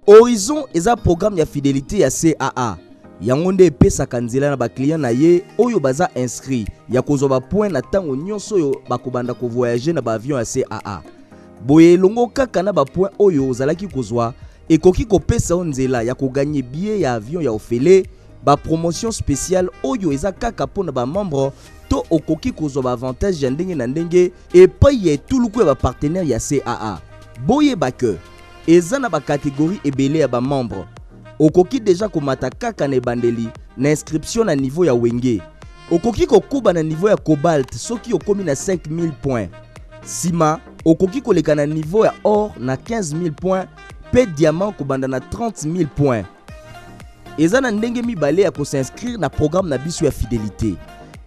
Horizon eza programme ya fidelite ya CAA. Yango nde epesaka nzela na ba clients na ye oyo baza inscrits ya kozwa ba points na ntango nyonso oyo bakobanda ko voyager na ba avions ya CAA. Boye elongo kaka na ba points oyo ozalaki kozwa ekoki kopesa yo nzela ya ko gagner billet ya avion ya ofele, ba promotions speciales oyo eza kaka mpo na ba membres to okoki kozwa ba avantages ya ndenge na ndenge epai ya etuluku ya ba partenaires ya CAA. Boyeba que Eza na ba categories ebele ya ba membres. Okoki dejà komata kaka na ebandeli na inscription na niveau ya wenge. Okoki kokoba na niveau ya cobalt soki okomi na 5000 points. Sima, okoki koleka na niveau ya or na 15000 points pe diamant kobanda na 30000 points. Eza na ndenge mibale ya ko s'inscrire na programme na biso ya fidelite.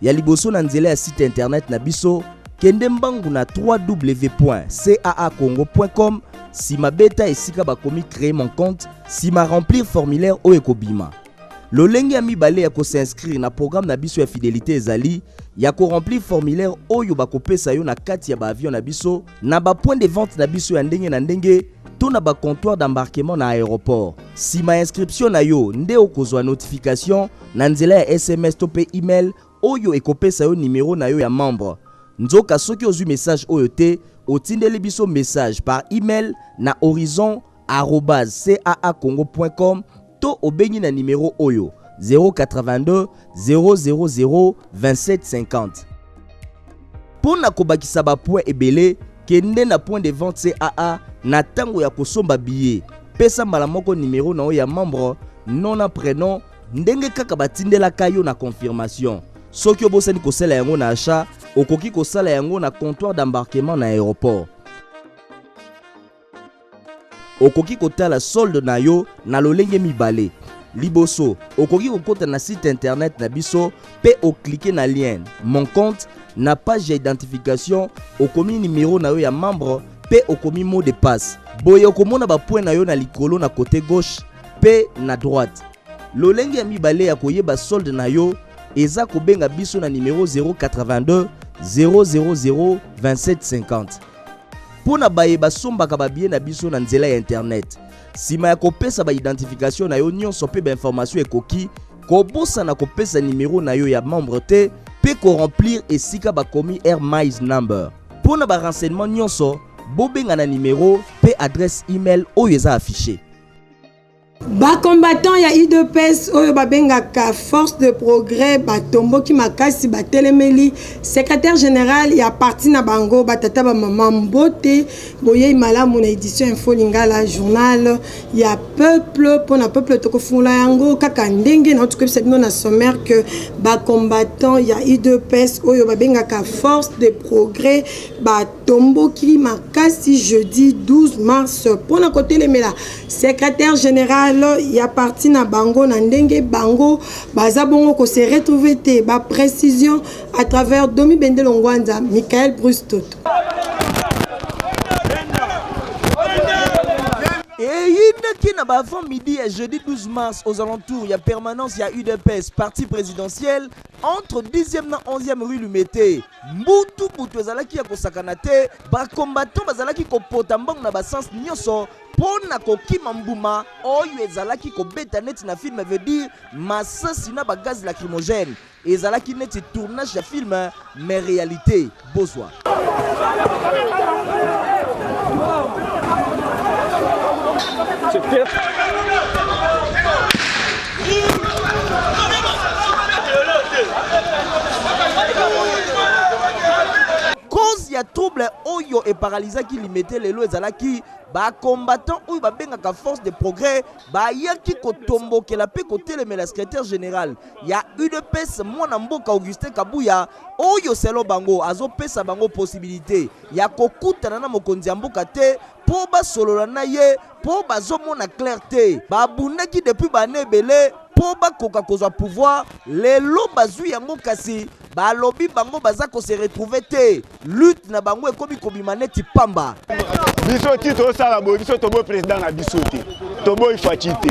Ya liboso na nzela ya site internet na biso, kende mbangu na www.caacongo.com, sima beta esika bakomi creer mon compte, sima remplir formulaire oyo ekobima. Lolenge ya mibale ya ko s'inscrire na programme na biso ya fidelite ezali ya ko remplir formulaire oyo bakopesa yo na kati ya ba avions na biso, na ba points de vente na biso ya ndenge na ndenge to na ba comptoirs d'embarquement na aeroport. Sima ya inscription na yo nde okozwa notification na nzela ya sms to pe email oyo ekopesa yo numero na yo ya membre. Nzoka soki ozwi message oyo te, otindeli biso message par email na horizon arobase caacongo point com to obengi na numero oyo 082 000 27 50. Mpo na kobakisa ba points ebele, kende na point de vente CAA na tango ya kosomba billet. Pesa mbala moko numero na yo ya membre, nom na prenom, ndenge kaka batindelaka yo na confirmation. Soki obosani kosala yango na achat, okoki kosala yango na comptoir d'embarquement na aeroport. Okoki kotala solde na yo na lolenge mibale. Liboso, okoki kokota na site internet na biso mpe o cliquer na lien Mon compte na page ya identification, okomi numero na yo ya membre mpe okomi mot de passe. Boye okomona ba points na yo na likolo na cote gauche mpe na droite. Lolenge ya mibale ya koyeba solde na yo eza kobenga biso na numero 082 000 2750. Mpo na baye basombaka ba billets na biso na nzela ya internet, sima ya kopesa ba identification na yo nyonso mpe ba information ekoki, kobosana kopesa numero na yo ya membre te mpe ko remplir esika bakomi Air Miles Number. Mpo na ba renseignements nyonso, bobenga na numero mpe adresse email oyo eza affiche. Ba combattants ya udps oyo babengaka force de progrès batomboki makasi batelemeli secrétaire général ya parti na bango. Batata bamama, mbote, boyei malamu na édition Info Lingala, journal ya peuple mpona peuple. Tokofungola yango kaka ndenge na tokoyebisa bino na sommaire que ba combattants ya udps oyo babengaka force de progrès batomboki makasi jeudi 12 mars mpona kotelemela secrétaire général ya parti na bango na ndenge bango baza bongo ko se retrouver te. Ba précision à travers Domi Bendelo Ngwanza, Michael Bruce Toto. Eyindaki na ba avant midi ya jeudi 12 mars aux alentours ya permanence ya udps parti présidentiel entre 10e na 11e rue Limete. Mbutu butu ezalaki ya kosakana te, ba combattants bazalaki kopota mbangu na ba sens nyonso mpo na kokima mbuma oyo ezalaki kobeta neti na film, veut dire masasi na ba gaz lacrymogène. Ezalaki neti tournage ya film mais realite. Bozwa. Cause ya trouble oyo eparalizaki Limete lelo ezalaki ba combattants oyo babengaka force de progrès bayaki kotombokela mpe kotelemela secrétaire général ya udps mwana mboka Augustin Kabuya oyo selo bango azopesa bango possibilité ya kokutana na mokonzi ya mboka te mpo basolola na ye mpo bazomona clair te. Babundaki depuis bana ebele mpo bakoka kozwa pouvoir, lelo bazwi yango kasi balobi bango baza ko se retrouver te, lutte na bango ekomi kobima neti pamba. Biso ti tosala boye, biso toboyi président na biso te, toboyi Fatshi te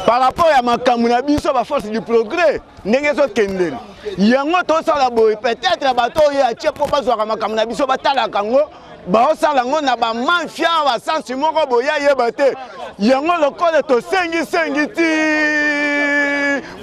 par rapport ya makambo na biso ba force du progrès ndenge ezokendele yango tosala boye. Peut-être bato oyo atie mpo bazwaka makambo na biso batalaka yango. Baosala yango na bamafia, basansi moko boye ayeba te yango. Lokola tosengisengi ti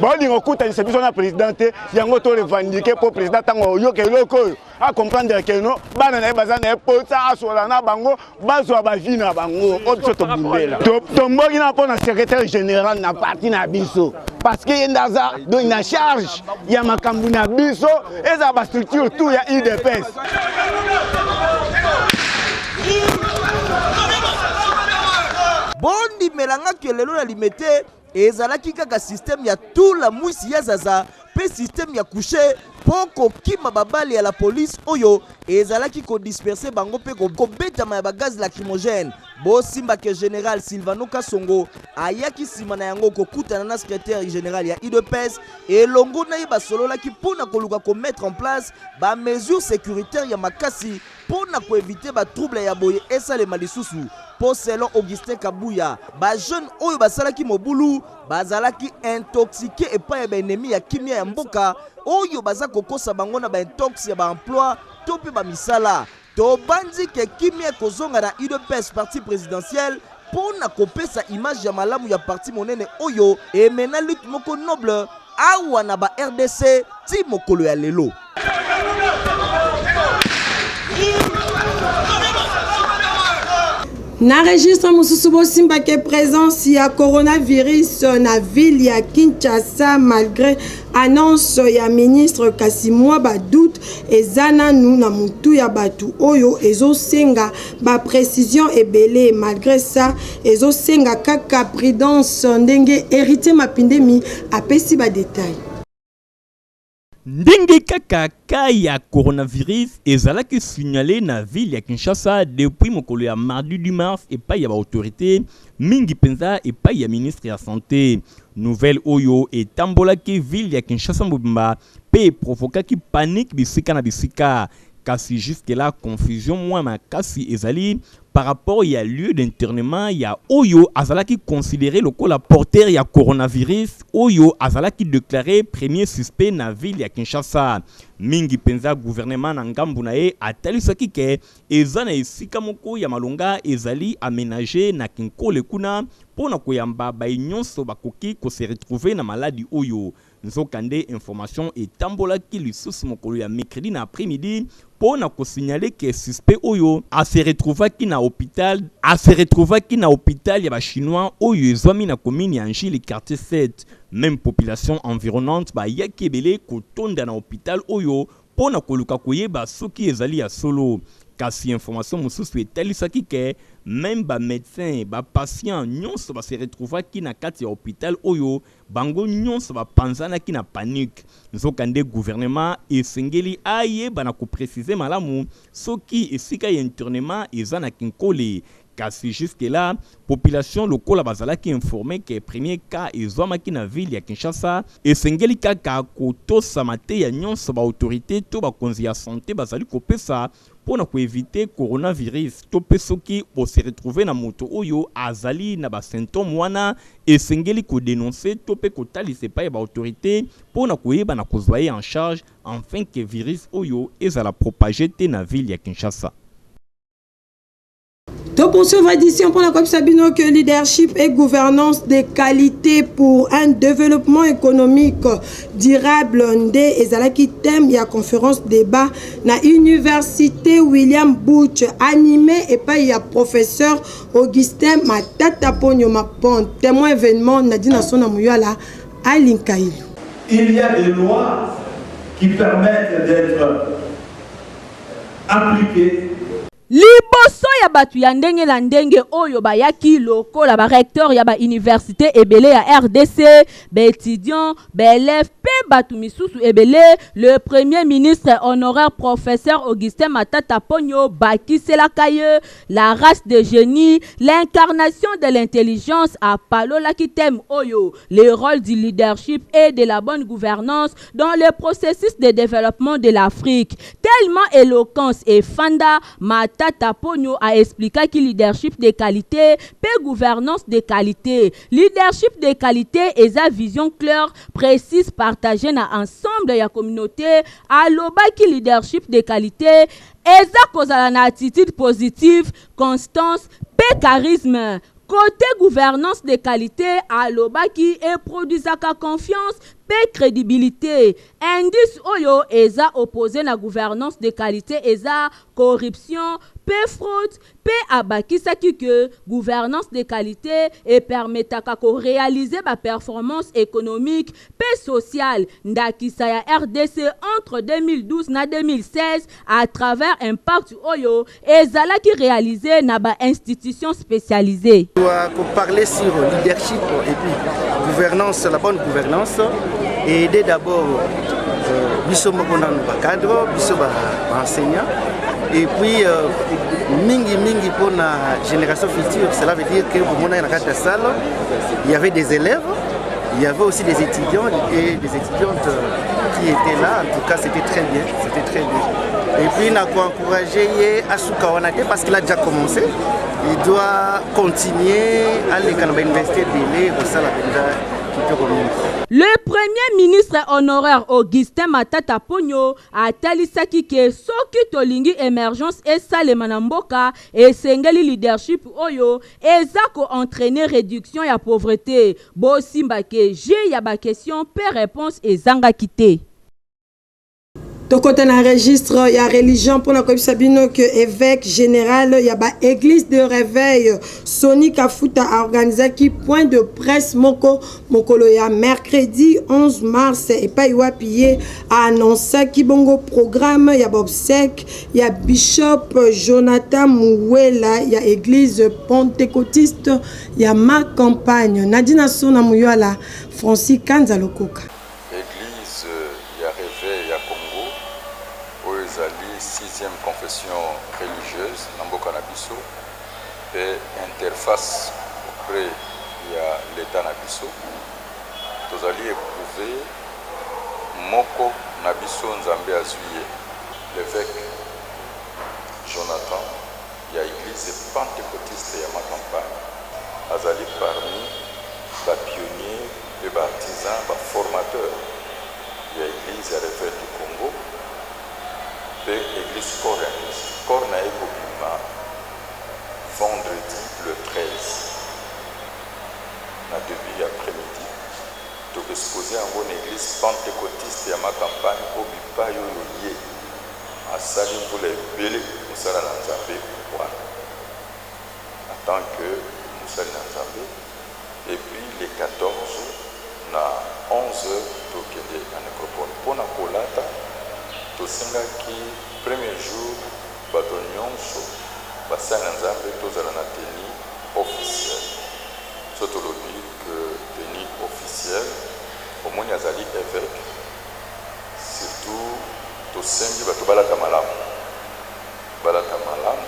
baolinga kokutanisa biso na président te, yango torevendiquer mpo président, ntango oyoka eloko oyo, acomprendre que no bana na ye baza na ye mposa asola na bango, bazwa bavi na bango oyo biso tobundela. Tomboki na mpo na secrétaire général na parti na biso, parce que ye nde aza donc na charge ya makambo na biso, ezala bastructure tout ya UDPS. Bondimela ke lelo na Limete ezalaki kaka système ya tula mwisi ya zaza mpe système ya couché mpo kokima babale ya la police oyo ezalaki kodisperser bango mpe kobetama ya bagaz lacrymogène. Bosimba ke général Silvano Kasongo ayaki nsima na yango kokutana na secrétaire général ya UDPS. Elongo na ye basololaki mpo na koluka komettre en place bamesure sécuritaire ya makasi mpo na koéviter batrouble ya boye esalema lisusu, mpo selon Augustin Kabuya, bajeune oyo basalaki mobulu bazalaki intoxiqué epai ya baennemi ya kimia ya mboka oyo baza kokosa bango na baintox ya baemploi to mpe bamisala. Tobandi ke kimia ekozonga na UDPS, parti présidentiel, mpo na kopesa image ya malamu ya parti monene oyo emena lutte moko noble awa na ba RDC ti mokolo ya lelo. Na registre mosusu, bosimbake présence ya coronavirus na ville ya Kinshasa malgré annonce ya ministre, kasi mwa badoute eza nanu na motu ya bato oyo ezosenga baprécision ebele. Malgré ça, ezosenga kaka prudence, ndenge Héritier Mapindemi apesi badetail. Ndenge kaka cas ya coronavirus ezalaki signalé na ville ya Kinshasa depuis mokolo ya mardi 10 mars epai ya baautorité, mingi mpenza epai ya ministre ya Santé, nouvelle oyo etambolaki ville ya Kinshasa mobimba mpe eprovokaki panique bisika na bisika. Kasi jusque là, confusion mwa makasi ezali par rapport ya lieu d'internement ya oyo azalaki considéré lokola porteur ya coronavirus, oyo azalaki déclaré premier suspect na ville ya Kinshasa. Mingi mpenza, gouvernement na ngambu na ye atalisaki ke eza na esika moko ya malonga ezali aménagé na Kinkole kuna mpo na koyamba bai nyonso bakoki kose retrouver na maladi oyo. Nzokande, information etambolaki lisusu mokolo ya mercredi na après-midi mpo na kosignaler ke suspect oyo ase retrouvaki na hôpital, ase retrouvaki na hôpital ya bachinois oyo ezwami na commune ya Njili, quartier 7. Même population environnante bayaki ebele kotonda na hôpital oyo mpo na koluka koyeba soki ezali ya solo. Kasi information mosusu etalisaki ke même bamédecin, bapatient nyonso base retrouvaki na kati ya hôpital oyo, bango nyonso bapanzanaki na panique. Nzokande, gouvernement esengeli ayeba na kopréciser malamu soki esika ya internement eza na Kinkole. Kasi jusque là, population lokola bazalaki informé ke premier cas ezwamaki na ville ya Kinshasa, esengeli kaka kotosama te ya nyonso baautorité to bakonzi ya santé bazali kopesa mpo na koéviter coronavirus. To mpe soki ose retrouver na moto oyo azali na basymptôme wana, esengeli kodénoncer to mpe kotalisa epai ya baautorité mpo na koyeba na kozwa ye en charge, afin ke virus oyo ezala propagé te na ville ya Kinshasa. To poursuivre édition pour la bino que leadership et gouvernance de qualité pour un développement économique durable nde ezalaki thème ya conférence débat na université William Booth, animé epai ya professeur Augustin Matata Ponyo Mapon. Témoin événement, Nadina Sona Muyala Alinkaïlou. Il y a des lois qui permettent d'être appliquées. Liboso ya bato ya ndenge na ndenge oyo bayaki lokola barecteur ya bauniversité ebele ya RDC, baétudiant, baélève mpe bato misusu ebele, le premier ministre honoraire professeur Augustin Matata Ponyo bakiselaka ye la race de génie, l'incarnation de l'intelligence. Apalolaki thème oyo: le rôle du leadership et de la bonne gouvernance dans le processus de développement de l'Afrique. Tellement éloquence efanda, Matata Ponyo a expliqué leadership de qualité mpe gouvernance de qualité. Leadership de qualité eza vision claire, précise, partagée na ensemble ya communauté. Alobaki leadership de qualité eza kozala na attitude positive, constance mpe charisme. Côté gouvernance de qualité, alobaki eproduisaka confiance mpe crédibilité. Indice oyo eza opposé na gouvernance de qualité eza corruption mpe fraude. Mpe abakisaki ke gouvernance de qualité epermetaka koréaliser baperformance économique mpe sociale, ndakisa ya RDC entre 2012 na 2016 à travers impact oyo ezalaki réalisé na bainstitution spécialisée. Parler sur leadership et puis gouvernance, la bonne gouvernance, et aider d'abord biso moko nanu bacadre, biso baenseignant, et puis mingi mingi mpona génération future. Cela veut dire que bomona na kati ya salle, il y avait des élèves, il y avait aussi des étudiants et des étudiantes qui étaient là. En tout cas, c'était très bien, c'était très bien. Et puis na koencourager ye asuka wana te, parce qu'il a déjà commencé, il doit continuer aleka na bauniversité ebele, kosala mpenza kitoko mingi. Le premier ministre honoraire Augustin Matata Ponyo atalisaki ke soki tolingi émergence esalema na mboka, esengeli leadership oyo eza koentraîner réduction ya pauvreté. Bosimba ke jeu ya baquestion mpe réponse ezangaki te. Tokota na registre ya religion mpona koyebisa bino ke évêque général ya baéglise de réveil Soni Kafuta aorganizaki point de presse moko mokolo ya mercredi 11 mars, epai wapi ye aannonsaki bongo programme ya baobsèques ya bishop Jonathan Muwela ya église pentecôtiste ya Ma Campagne. Nadina Sona Muyala, Francis Kanza Lokoka. Église ya réveil ya Congo oyo ezali sixième confession religieuse na mboka na biso mpe interface auprès ya l'État na biso, tozali éprouvé. Moko na biso, Nzambe azwi ye, l'évêque Jonathan ya église pentecôtiste ya Macampagne. Azali parmi bapionnier mpe baartisan, baformateur ya église ya réveil du Congo mpe église Corps ya Christ. Corps na ye kobima vendredi le 13 na début ya après-midi. Tokoexposer yango na église pentecôtiste ya Macampagne, mpo bipai oyo ye asali mvula ebele mosala na Nzambe wana en tant que mosali na Nzambe. Et puis le 14 na 11 tokende na nécropole mpona kolata. Tosengaki premier jour bato nyonso basali na Nzambe tozala na tenue officielle. So tolobi ke tenue officielle, omoni azali évêque, surtout tosengi bato balata malamu, balata malamu.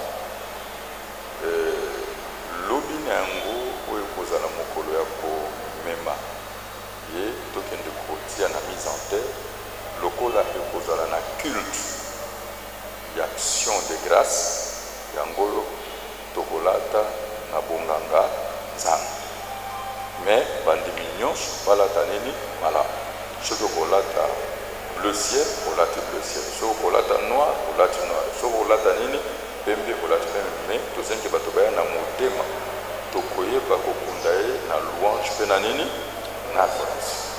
Lobi na yango oyo kozala mokolo ya komema ye, tokende kotia na mise en terre, lokola ekozala na culte ya action de grâce, yango oyo tokolata na bonganga Nzambe. Mais bandimi nyonso balata nini? Malamu. Soki okolata bleu ciel, olati bleu ciel. Soki okolata noir, olati noir. Soki okolata nini, pembe, olati pembe. Mais tozengi bato baya na motema, tokoyeba kokunda ye na louange mpe na nini, na adoration.